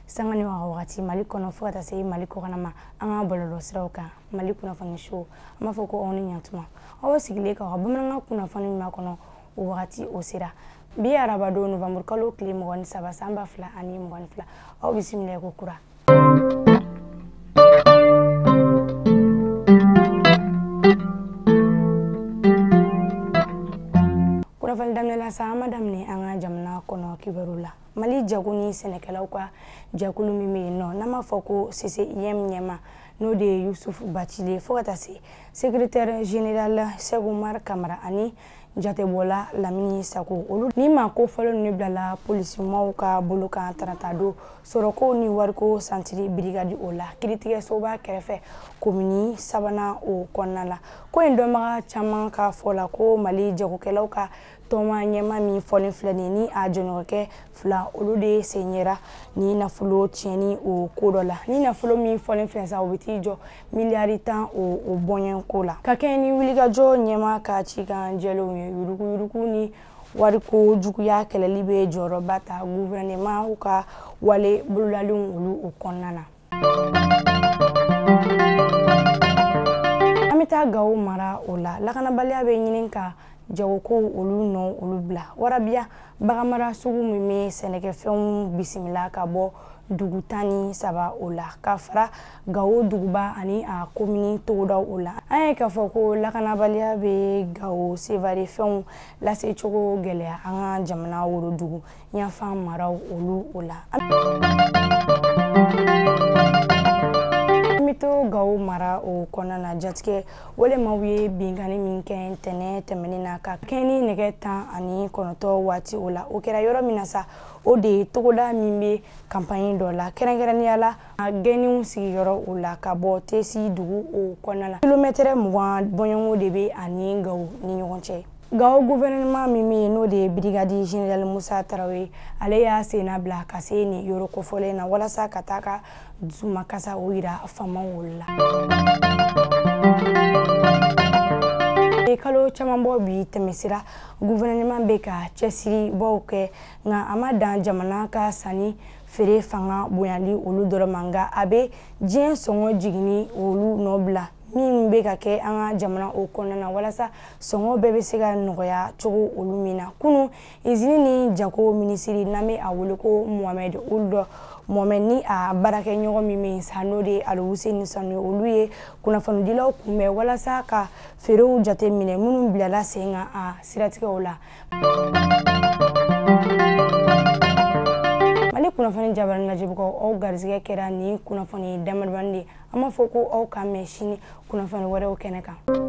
Sanga ni wagati Mali kɔnɔ fo ka taa se Mali kɔkan ma an ka bɔlɔlɔsiraw kan Mali kunnafoni so an b'a fɔ ko aw ni ɲantuma aw sigilen ka bamanankan kunnafoni min kɔnɔ o wagati o sera bi araba don novembre kalo tile 23 san 2022 aw bisimila ko kura. Kunnafoni daminɛ la sa an ma daminɛ an ka jamana kɔnɔ kibaru la. Mali jago ni sɛnɛkɛlaw ka jɛkulu min bɛ yen nɔ n'an b'a fɔ ko CCM ɲɛma n'o de ye Youssouf Bathily fo ka taa se secrétaire général Cheikh Oumar Kamara ani jatebɔla Lamini Sako olu ni maa ko fɔlɔ ninnu bilala polisimaw ka bolo kan tarata don sɔrɔko ni wariko santiri brigade o la kiiritigɛsoba kɛrɛfɛ komini sabanan o kɔnɔna la. Ko in dɔnbaga caman ka fɔ la ko Mali jagokɛlaw ka tɔnba ɲɛma min fɔlen filɛ nin ye ni a jɔɲɔgɔnkɛ fila olu de sen yera ni nafolo tiɲɛni o ko dɔ la. Ni nafolo min fɔlen filɛ sa o bɛ t'i jɔ miliyari 10 o bɔɲɛko la. Ka kɛɲɛ ni wulikajɔ ɲɛma ka cikan jɛlenw ye yuruguyurugu ni wariko juguya kɛlɛli bɛ jɔyɔrɔba ta gouvernement ka wale bololalenw olu o kɔnɔna na. An bɛ taa Gawo mara o la lakanabaliya bɛ ɲini ka jagoko olu nɔ olu bila warabiya baganmara sugu min bɛ sɛnɛkɛfɛnw bisimila ka bɔ dugu 13 o la ka fara Gawo duguba ani a komini togodaw o la. An ye k'a fɔ ko lakanabaliya bɛ Gawo Sevare fɛnw lase cogo gɛlɛya an ka jamana worodugu yanfan maraw olu o la. An bɛ to Gawo mara o kɔnɔna na jatigɛ walemaw ye binkanni min kɛ ntɛnɛn tɛmɛnen na ka kɛ ni nɛgɛ 19 waati o la. O kɛra yɔrɔ min na sa o de ye togoda min bɛ campagne dɔ la kɛrɛnkɛrɛnnenya la a gɛnniw sigiyɔrɔ o la ka bɔ Tesi dugu o kɔnɔna la. Kilomɛtɛrɛ 20 bɔɲɔgɔnko de bɛ ani Gawo ni ɲɔgɔn cɛ. Gawo gouvernement min bɛ yen n'o de ye brigade général Musa Tarawele ale y'a senna bila ka se nin yɔrɔ kofɔlen na walasa ka taa ka dusumakasa o yira faamaw la. Kalo caman bɔ bi tɛmɛsira gouvernement bɛ ka cɛsiribaw kɛ nka a ma dan jamana ka sanni feere fanga bonyali olu dɔrɔn ma nka a bɛ diɲɛ sɔngɔ jiginni olu nɔ bila min bɛ ka kɛ an ka jamana o kɔnɔna na walasa sɔngɔ bɛɛ bɛ se ka nɔgɔya cogo olu min na. Kunun izini ni jago minisiri n'an bɛ a wele ko Mohamed Ould Mohamed ni a baarakɛɲɔgɔn min bɛ yen sa n'o de ye Alhousseyni Sanu olu ye kunnafonidilaw kunbɛn walasa ka feerew jateminɛ minnu bilala sen kan a siratigɛw la. Mali kunnafoni jabarani lajɛbagaw aw garisɛgɛ kɛra nin kunnafoni damadamani de ye. An b'a fɔ ko aw k'an mɛn sini kunnafoni wɛrɛw kɛnɛ kan.